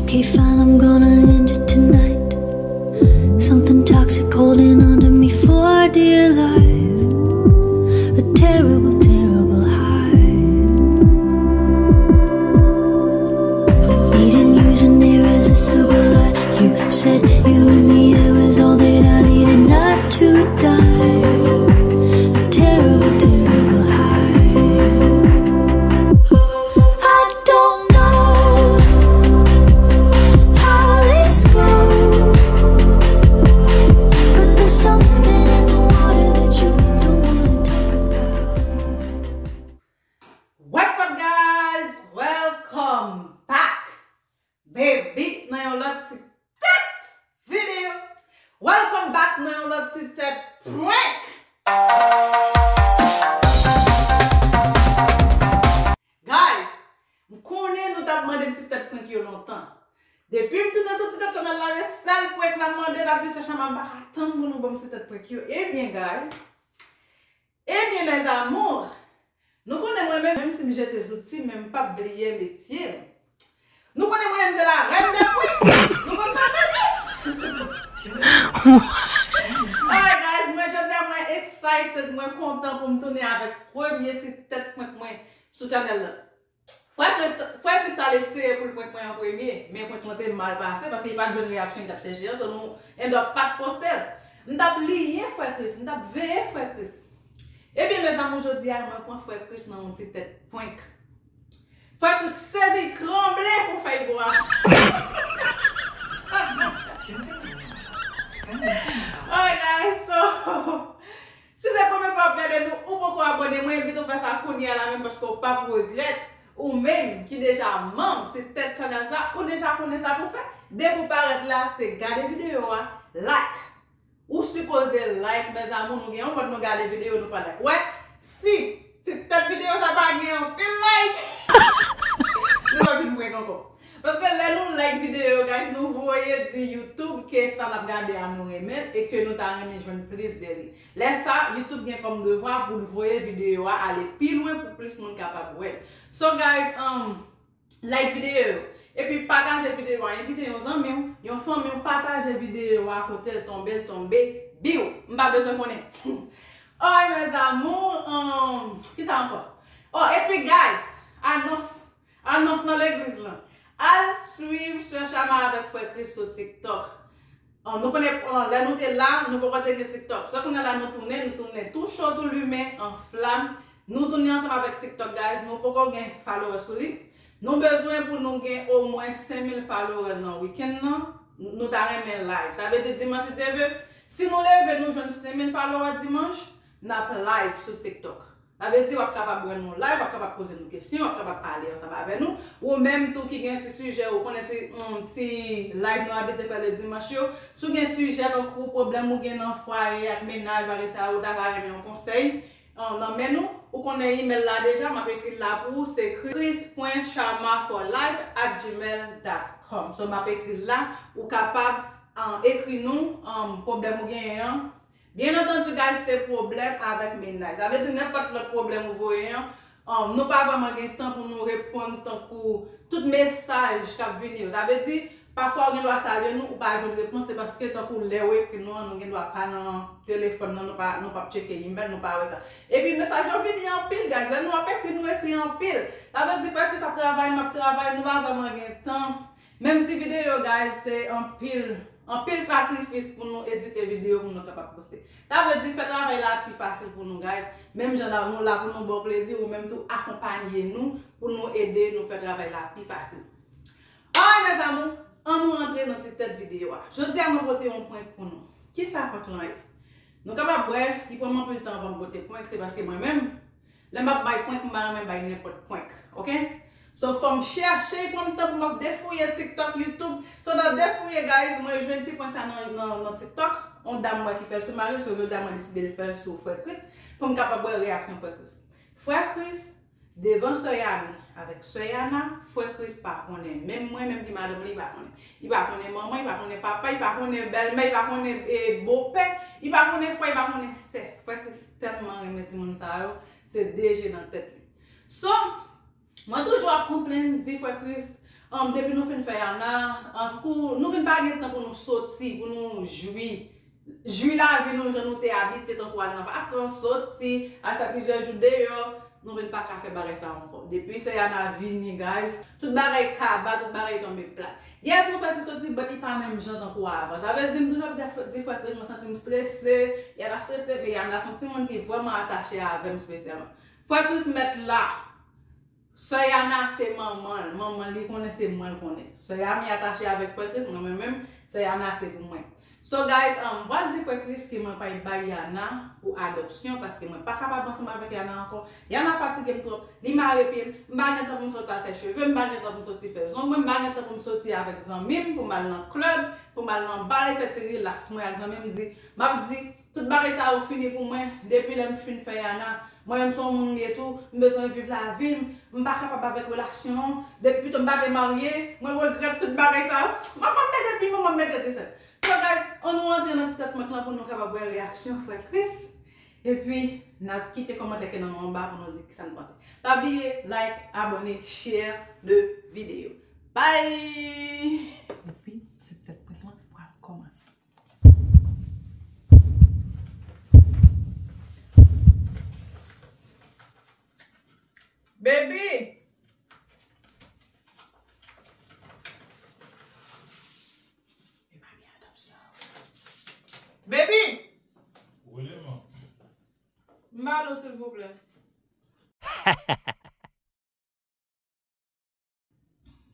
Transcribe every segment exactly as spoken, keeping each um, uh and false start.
Okay, fine, I'm gonna end it tonight. Something toxic holding on to me for dear life. A terrible, terrible high. Needing you's an irresistible lie. You said you and the air is all that I need, and not to die. A terrible, terrible high. I don't know how this goes, but there's something in the water that you don't wanna talk about. What's up, guys? Welcome back, baby, nan yon lòt ti tèt videyo. Welcome back nan yon lòt ti tèt prank. Guys, m konnen nou t ap mande m ti tèt prank yo lontan. Depi m tounen sou ti tèt chanèl la, se sèl prank n ap mande, n ap di Sè Chama m pa ka tann pou nou ban m ti tèt prank yo. Ebyen, guys, ebyen, mes amours, nou konnen mwen menm, menm si m jete zouti, men m p ap bliye metye m. Nou konnen mwen menm se la reine de prank. Nou konn sa, bebe? Alright, guys, mwen jodi a mwen excited, mwen kontan pou m tounen avèk premye ti tèt prank mwen sou chanèl la. Frè Chris, frè Chris t al eseye pou l prank mwen an premye, men prank lan te mal pase paske li pa t jwenn reyaksyon li t ap chèche an, so nou end up pa t poste l. M t ap liyen frè Chris, m t ap veye frè Chris. Ebyen, mes amours, jodi a mwen pran frè Chris nan yon ti tèt prank. Frè Chris sezi, tranble pou fèy bwa. Alright, guys, so, si se premye fwa w ap gade nou, ou poko abòne, mwen envite w fè sa kounye a la menm paske w p ap regrèt. Ou menm ki deja manm ti tèt chanèl sa, ou deja konnen sa pou fè. Depi w parèt la, se gade videyo a, like. Ou sipoze like, mes amours, nou gen yon mòd nou gade videyo, nou pa like. Wè, si ti tèt videyo sa pa gen anpil like, nou pa vin prank ankò. Paske lè nou like videyo yo, guys, nou voye di YouTube ke sa n ap gade a nou renmen l e ke nou ta renmen jwenn plis de li. Lè sa, YouTube gen kòm devwa pou l voye videyo a ale pi lwen pou plis moun kapab wè l. So, guys, um, like videyo yo. Epi pataje videyo a. Envite yon zanmi w, yon fanmi w, pataje videyo a kote l tonbe, l tonbe. Biw! M pa bezwen konnen. Alright, mes amours, um, kisa ankò? Oh, epi, guys, anons, anons nan legliz lan. Al swiv Sè Chama avèk Frè Chris sou TikTok. Ah, nou konnen, ah, lè nou te la, nou poko te gen TikTok. So, kounye a la, nou tounen, nou tounen tou cho, tou limen, an flam. Nou tounen ansanm avèk TikTok, guys. Nou poko gen follower sou li. Nou bezwen pou nou gen omwen senk mil follower nan weekend nan. Nou ta renmen live. Sa vle di dimanch, si Dye vle, si nou leve, nou jwenn senk mil follower dimanch, n ap live sou TikTok. Sa vle di w ap kapab wè nou live, w ap kapab poze nou kesyon, w ap kapab pale ansanm avè nou. Ou menm tou ki gen ti sijè, ou konnen ti, mm, ti live nou abitye fè le dimanch yo. Si w gen sijè tankou pwoblèm ou gen nan fwaye ak mennaj, bagay sa yo, ou ta ka renmen yon konsèy, ah, nan men nou, ou konnen email la deja, m ap ekri l la pou ou, se chris point chama for life at gmail dot com. So, m ap ekri l la, ou kapab, ah, ekri nou, ah, pwoblèm ou genyen an. Byen antandi, guys, se pwoblèm avèk mennaj. Sa vle di nenpòt lòt pwoblèm ou voye an, um, nou pa vrèman gen tan pou nou reponn tankou tout mesaj k ap vini yo. Sa vle di, pafwa ou gen dwa salye nou, ou pa jwenn repons, se paske tankou lè ou ekri nou an, nou gen dwa pa nan telefòn nan, nou pa, nou p ap tcheke email, nou pa wè sa. Epi mesaj yo vini anpil, guys. Lè nou ap ekri, nou ekri anpil. Sa vle di, frè Chris ap travay, m ap travay, nou pa vrèman gen tan. Menm ti videyo, guys, se anpil, anpil sakrifis pou nou edite videyo pou nou kapab poste. Sa vle di fè travay la pi fasil pou nou, guys. Menm jan la, nou la pou nou ba w plezi, ou menm tou akonpanye nou pou nou ede nou fè travay la pi fasil. Alright, mes amours, ann nou rantre nan ti tèt videyo a. Jodi a, mwen pote yon prank pou nou. Kisa prank lan ye? Nou kapab wè, li pran m anpil tan anvan m pote prank, se paske mwen menm, lè m ap bay prank, m pa renmen bay nenpòt prank, oke? So, fò m chèche, pran m tan pou m ap defouye TikTok, YouTube. So, nan defouye, guys, mwen jwenn ti prank sa nan, nan, nan TikTok. On dam mwen ki fè l sou mari l, so jodi a mwen deside fè l sou frè Chris, pou m kapab wè reyaksyon frè Chris. Frè Chris, devan sè Yami avèk sè Yana, frè Chris pa konnen. Menm mwen, menm ki madanm li, li pa konnen. Li pa konnen manman, li pa konnen papa, li pa konnen bèlmè, li pa konnen, e, bopè, li pa konnen frè, li pa konnen sè. Frè Chris tèlman renmen timoun sa yo, se de je nan tèt li. So, mwen toujou ap konplenn, di frè Chris, Ann, depi nou fin fè Yana, ann, pou nou vin pa gen tan pou nou soti, pou nou jwi, jwi lavi nou jan nou te abitye, tankou al nan vakan, soti, al fè plizyè jou deyò, nou vin pa ka fè bagay sa ankò. Depi sè Yana vini, guys, tout bagay kaba, tout bagay tonbe plat. Yes, nou fè ti soti, but li pa menm jan tankou avan. Sa vle di, m toujou ap di, di frè Chris, mwen santi m strese, Yana strese, men Yana se yon timoun ki vrèman atache avè m espesyalman. Frè Chris mèt la. Sè Yana se manman l, manman l, li konnen se mwen l konnen. Sè Yami atache avèk frè Chris, mwen menm menm, sè Yana se pou mwen. So guys, um, m pral di frè Chris ke mwen pral bay Yana pou adopsyon paske mwen pa kapab ansanm avèk Yana ankò. Yana fatige m twòp, li mare pye m, m pa gen tan pou m soti al fè cheve m, m pa gen tan pou m soti fè zong mwen, m pa gen tan pou m soti avèk zanmi m, pou m al nan klèb, pou m al nan ba, e fè ti rilaks mwen ak zanmi m, di, m ap di, tout bagay sa yo fini pou mwen, depi lè m fin fè Yana. Mwen menm se yon moun m ye tou, m bezwen viv lavi m, m pa kapab avèk relasyon an, depi pito m pa te marye, mwen regrèt tout bagay sa yo. Manman m mete pi, manman m mete disèt. So guys, ann nou antre nan ti tèt mwen lan pou nou kapab wè reyaksyon frè Chris. Epi, n ap kite kòmantè ke nan nou anba pou nou di kisa nou panse. Pa bliye, like, abòne, share the video. Bye! Epi, ti tèt mwen lan pral kòmanse. Baby! Baby! Wi, man. M ba nou, silvouplè.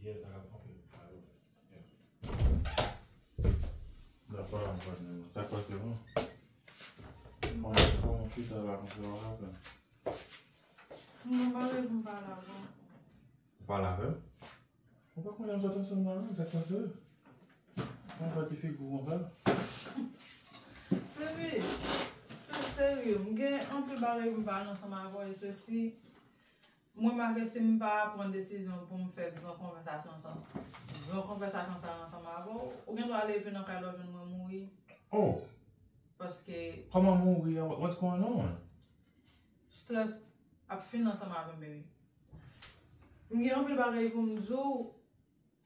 Yes, I got pumpkin. Yeah. That's what I'm putting in. Sa k pase, non? Kòman, kòman chita la, konsa, what happened? Mwen pa vle pou m pale avè w. Ou pale avè m? Ou pa konnen m sot ansanm nan, non? Sa k pase? Mwen pa ti figi w konsa. Baby, se serye. M gen anpil bagay pou m pale ansanm avè w, e sesi, mwen remake si m pa pran desizyon pou m fè gran konvèsasyon sa, gran konvèsasyon sa ansanm avè w, ou gen dwa leve nan kay la, w jwenn mwen mouri. Oh! Paske kòman mouri a? What's going on? Stress ap fin ansanm avè m, baby. M gen anpil bagay pou m di w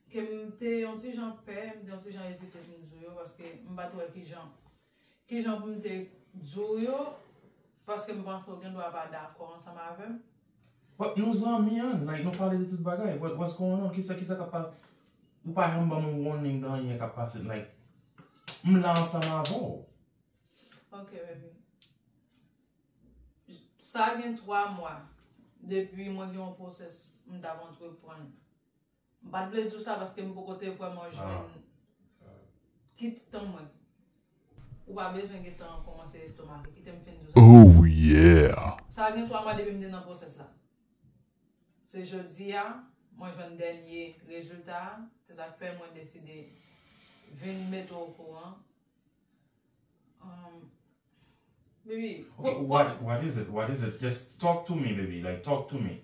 ke m te yon ti jan pè, m te yon ti jan ezite pou m di w yo, paske m pa t wè kijan, kijan pou m te di w yo, paske m panse w gen dwa pa dakò ansanm avè m. But nou zanmi, an, like, nou pale de tout bagay. What, what's going on? Kisa, kisa k ap pase? Ou pa janm ban m yon warning de anyen k ap pase. Like, m la ansanm avè w. Ok, baby. Sa gen twa mwa depi mwen gen yon pwosès m t ap antreprann. M pa t vle di w sa paske m poko te vrèman jwenn. Kit, tann mwen. Ou pa bezwen gentan kòmanse estomake. Kite m fin di w sa. Oh, yeah! Sa gen twa mwa depi m te nan pwosès la. Se jodi a, mwen jwenn dènye rezilta a. Se sa k fè mwen deside vin mete w okouran. Um, baby, okay, what, what is it? What is it? Just talk to me, baby. Like, talk to me.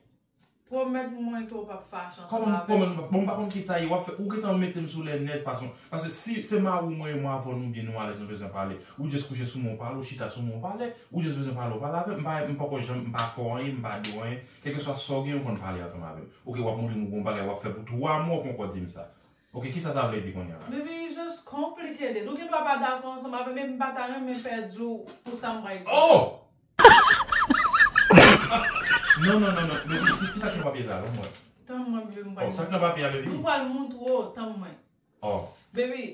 Pwomèt mwen ke w p ap fache ansanm avè m. Kòman pwomèt mwen? Bon, m pa konn kisa ye. W ap fè, ou gentan mete m sou lè nèt fason. Paske si se mari w mwen ye, mwen avè w nou byen, nou alèz, nou bezwen pale. Ou just kouche sou mwen, w pale, ou chita sou mwen, w pale. Ou just bezwen pale, w pale avè m. M pa, m poko janm, m pa fè w anyen, m pa di w anyen. Kèlkeswa sa w gen, ou konn pale ansanm avè m. Ok, w ap montre m yon bagay w ap fè pou twa mwa, ou poko di m sa. Ok, kisa sa vle di kounye a la? Baby, you just complicated. Ou gen dwa pa dakò ansanm avè m, men m pa ta renmen pèdi w pou sa m pral di. Oh! Non, non, non, non. Baby, ki, kisa ki nan papye sa? Ban m wè. Tann mwen, baby, m pral. Oh, sa k nan papye a, baby? M pral montre w, tann mwen. Oh. Baby,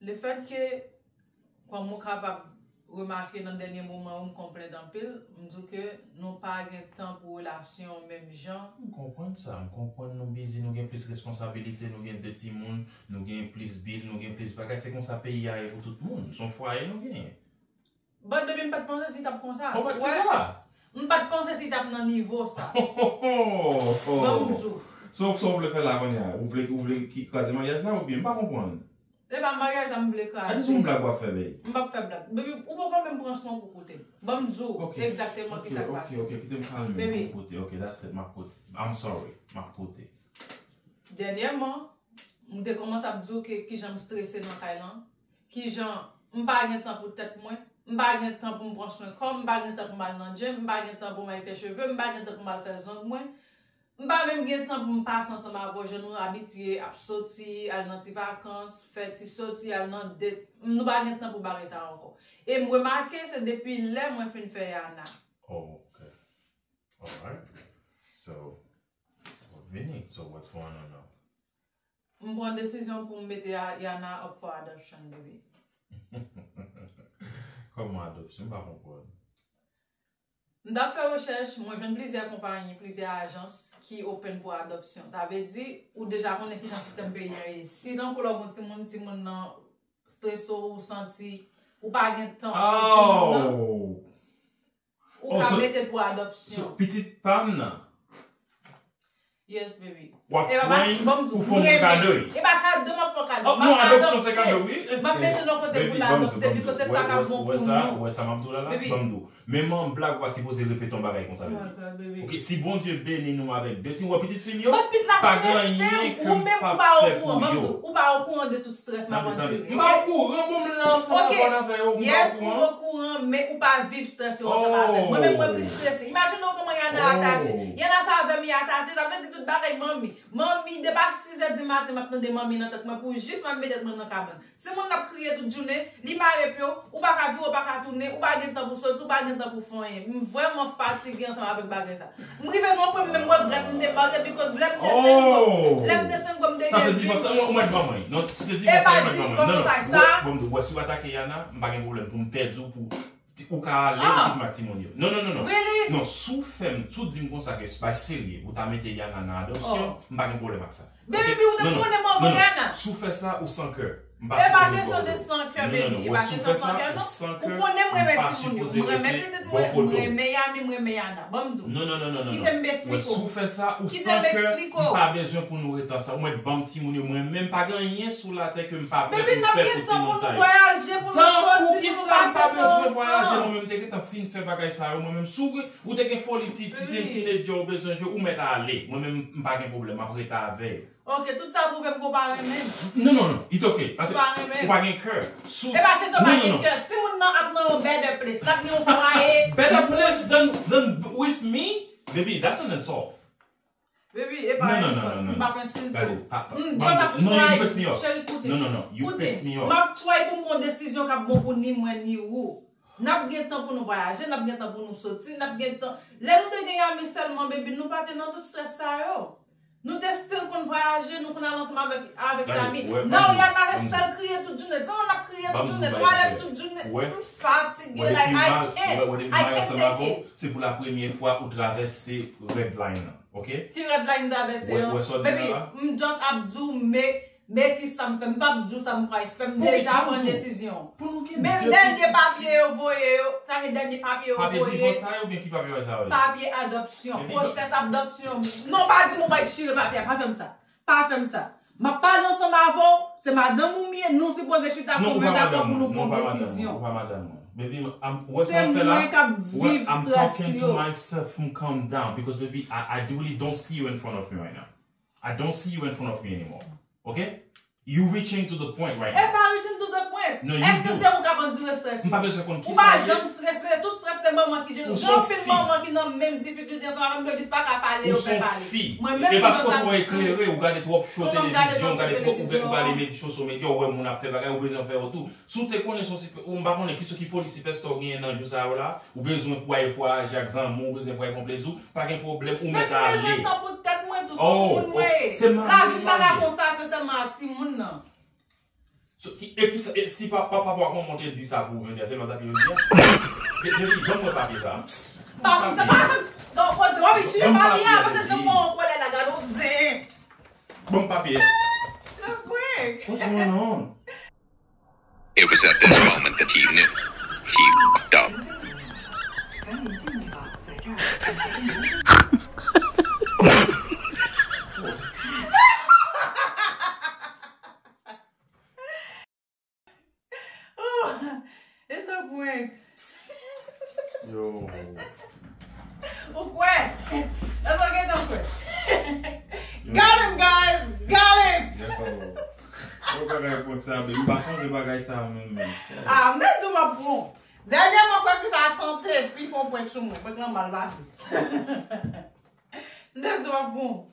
lefètke, kòm ou kapab remake nan dènye moman yo, m konplent anpil, m di w ke nou pa gen tan pou relasyon menm jan. M konprann sa, m konprann nou busy, nou gen plis responsabilite, nou gen de timoun, nou gen plis bil, nou gen plis bagay. Se konsa peyi a ye pou tout moun. Se yon fwaye nou genyen. But baby, m pa t panse si t ap konsa. Ou pa t konsa? M pa t panse si t ap nan nivo sa. Ban m di w. So, so w vle fè la kounye a? Ou vle, ou vle ki, kraze maryaj la oubyen? M pa konprann. Se pa maryaj la m vle kraze. Èske se yon blag w ap fè, baby? M p ap fè blag. Baby, ou poko menm pran swen pou koute m. Ban m di w egzakteman kisa k pase. Ok, ok, ok, kite m kalme m pou koute. Ok, that's it, m ap koute. I'm sorry, m ap koute. Dènyèman, m te kòmanse ap di w ke kijan m strese nan kay lan, kijan m pa gen tan pou tèt mwen, m pa gen tan pou m pran swen kò m, m pa gen tan pou m al nan gym, m pa gen tan pou m al fè cheve m, m pa gen tan pou m al fè zong mwen. M pa menm gen tan pou m pase ansanm avè w, jan nou abitye ap soti, al nan ti vakans, fè ti soti, al nan det. Nou pa gen tan pou bagay sa ankò. E m remake se depi lè mwen fin fè Yana. Oh, okay. Alright. So, Vini, so what's going on now? M pran desizyon pou m mete Yana up for adoption, baby. Kòman adopsyon? M pa konprann. M t ap fè rechèch, mwen jwenn plizyè konpayi, plizyè ajans ki open pou adopsyon. Sa vle di, ou deja konnen kijan sistèm peyi a ye. Si tankou lè w gen timoun, timoun nan strese w, ou santi ou pa gen tan pou timoun nan, Oh! ou ka mete l pou adopsyon. Pitit pa m nan. Yes, baby. W ap pran l pou fè yon kado. E pa kado m ap fè kado. M ap adopte. M ap mete l yon kote pou l adopte, because se sa k ap bon pou nou. Ou wè sa m ap di w la la? Ban m di w. Menm an blag ou pa sipoze repete yon bagay konsa, baby. Ok, si Bondye beni nou avèk de timoun, pitit fi m yo, pa gen anyen ke m p ap fè pou yo. Ou pa okouran de tout strès m ap andire. M pa okouran, bon, m la ansanm avè w, ou pa okouran. Yes, ou okouran, men ou pa viv strès yo ansanm avè m. Mwen menm, mwen plis strese. Imajine w kòman Yana atache. Yana sa avè m, li atache, sa vle di tout bagay manmi. Manmi, depi a sis è di maten, m ap tande manmi nan tèt mwen pou jis m al mete tèt mwen nan kabann. Timoun nan ap kriye tout jounen, li mare pye w, ou pa ka vire, ou pa ka tounen, ou pa gen tan pou soti, ou pa gen tan pou fè anyen. M vrèman fatige ansanm avèk bagay sa. M rive nan yon pwen, m menm regrèt m te marye, because lè m te single, lè m te single, m te gen vi. Sa se divòs, ou mèt ban mwen. Non, si se divòs la, ou mèt ban mwen. Non, non, wè, bon, m di w, wè, si w atake Yana, m pa gen pwoblèm pou m pèdi w pou ou ka ale, ou kite m ak timoun yo. Non, non, non, non. Non, si w fè m, si w di m konsa ke se pa serye, ou ta mete Yana nan adopsyon, m pa gen pwoblèm ak sa. Baby, ou te konnen m anvan Yana. Si w fè sa, ou san kè. E pa kesyon de san kè, baby. E pa kesyon san kè, non. Ou konnen m renmen timoun yo. M renmen pitit mwen, m renmen Yami, m renmen Yana. Ban m di w. Non, non, non, non, non. Kite m eksplike w. Si w fè sa, ou san kè, m pa bezwen pou nou ret ansanm. Ou mèt ban m timoun yo, mwen menm pa gen anyen sou latè ke m pa prè pou fè pou timoun sa yo. Baby, n ap gen tan pou nou vwayaje, pou nou soti, pou nou pase tan ansanm. Tan poukisa m pa bezwen vwayaje, mwen menm m te gentan fin fè bagay sa yo, mwen menm si w Ou te gen foli ti, ti, ti, teenager ou bezwen jwe, ou mèt ale. Mwen menm, m pa gen pwoblèm, m ap ret avè yo. Ok, tout sa pwouve m ke w pa renmen m. Non, non, non, it's ok. Paske ou pa gen kè. E pa kesyon pa gen kè. Timoun nan ap nan yon better place. L ap gen yon fwaye. Better place than, than with me? Baby, that's an insult. Baby, e pa yon insult. M p ap ensilte w. M just ap try. Cheri, koute. Koute. M ap try pou m pran desizyon k ap bon pou ni mwen ni ou. N ap gen tan pou nou vwayaje, n ap gen tan pou nou soti, n ap gen tan. Lè nou te gen Yami sèlman, baby, nou pa te nan tout strès sa yo. Nou te still konn vwayaje, nou konn al ansanm avèk, avèk Yami. Now Yana rete sèl kriye tout jounen. Di w n ap kriye tout jounen, twalèt tout jounen. M fatige, like, I can't, I can't take it. Se pou la premye fwa ou travèse red line nan, ok? Ki red line m travèse an? Baby, m just ap di w, men, men ki sa m fè, m p ap di w sa m pral fè, m deja pran desizyon. Men dènye papye yo voye yo, sa se dènye papye yo voye. Papye divòs sa yo oubyen ki papye sa yo ye? Papye adopsyon, pwosès adopsyon. Non, pa di m ou pral chire papye a, pa fè m sa. Pa fè m sa. M ap pale ansanm avè w, se madanm ou m ye, nou sipoze chita konvenabman pou nou pran desizyon. Non, ou pa madanm mwen. Baby, I'm, wè sa w fè la, I'm talking to myself, m calm down, because baby, I, I really don't see you in front of me right now. I don't see you in front of me anymore. Ok? You reaching to the point right now. E pa reaching to the point. No, you do. Èske se ou k ap andire strès? M pa bezwen konn kisa w ye. Ou pa janm strese, tout strès se manman ki jere. Gen anpil manman ki nan menm difikilte ansanm avè m, yo jis pa ka pale, yo pè pale. Ou se yon fi. Mwen menm, e paske ou twò eklere, ou gade twòp show televizyon, ou gade twòp, ou gade, ou gade medya, sosyo medya, ou wè moun ap fè bagay, ou bezwen fè yo tou. Si w te konnen se yon sipè, ou m pa konnen kisa ki foli sipèsta w genyen nan jou sa yo la, ou bezwen pou al vwayaje ak zanmi w, ou bezwen pou al pran plezi w, pa gen pwoblèm, ou mèt ale. Mwen bezwen tan pou tèt mwen tou, se yon moun mwen ye. Lavi m pa ka konsa ke sèlman ak timoun nan. So, ki, e ki sa, e si pa, pa, papa w ak manman w te di sa pou ou jodi a, se lòt bagay yo di a? Baby, ban m wè papye sa. Pa fè m sa, pa fè m. Non, koze, w ap chire papye a, paske jan m wè w an kòlè la, gade w zen. Ban m papye. What's going on? It was at this moment that he knew. He fucked up. It's a prank. Yo. Ou kwè? Èske w gentan kwè? Got him, guys! Got him! Yo, bagay prank sa, baby. M pa sonje bagay sa menm. Ah, m te di w m ap pran. Dènyèman, frè Chris a tante, pi fè yon prank sou mwen. Prank lan mal pase. That's what boom.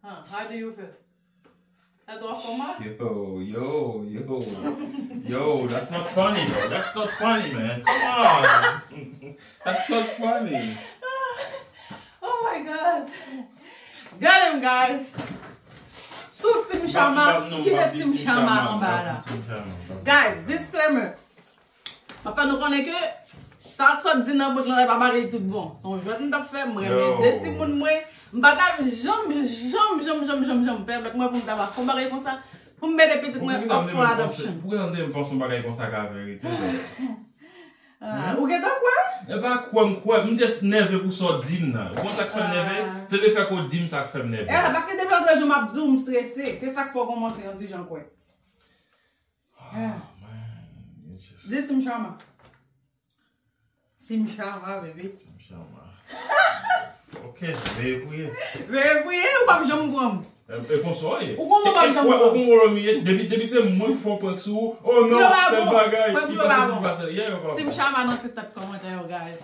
Huh, how do you feel? That's what for my Yo, yo, yo. Yo, that's not funny, bro. That's not funny, man. Come on. That's not funny. Oh my god. Gade m, guys. Sou Team Shama, kite Team Shama anba la. Guys, disclaimer. M ap fè nou konnen ke sa k sot di nan bout lan la pa bagay tout bon. Se yon jwèt m t ap fè, m renmen de timoun mwen. M pa t ap janm, janm, janm, janm, janm, janm pèmèt mwen pou m ta va fè yon bagay konsa. Pou m mete pitit mwen up for adoption. Poukisa m te panse yon bagay konsa ka verite? Ah, ou gentan kwè? E pa kwè m kwè, m just nève pou sa w di m nan. Ou konn sa k fè m nève? Se le fè ke w di m sa k fè m nève. E la, paske depi lòt jou m ap di w m strese. Se sa k fè w kòmanse yon ti jan kwè. Oh, man. You just Di Team Shama. Team Shama, baby. Team Shama. Ok, veye priye. Veye priye, ou p ap janm pran m. E konsa w ye. Ou konn ou p ap janm pran m. Ou konn wòl mi ye. Depi, depi se mwen ki fè yon prank sou ou. Oh non, Yo pa tèl bon. Bagay. Prank Li yo pa pase bon. Li pase. Yeah, yo pa Team bon. Shama nan ti tèt kòmantè yo, guys.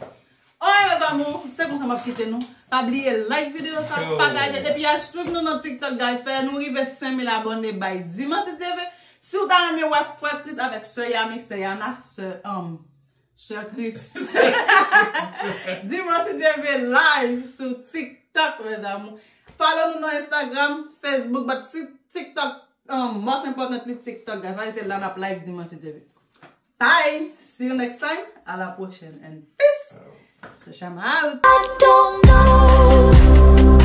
Alright, mes amours, se konsa m ap kite nou. Pa bliye like videyo sa, Yo. Pataje, epi al swiv nou nan TikTok, guys. Fè nou rive senk mil abòne bay Dimanche T V. Si w ta renmen wè frè Chris avèk sè Yami, sè Yana, sè, um, sè Chris. Dimanche T V live sou TikTok, mes amours. Follow nou nan Instagram, Facebook, but si TikTok, um, most importantly TikTok, guys. Paske se la n ap live Dimanche T V. Bye. See you next time. À la prochaine and peace. So Shama out. I don't know.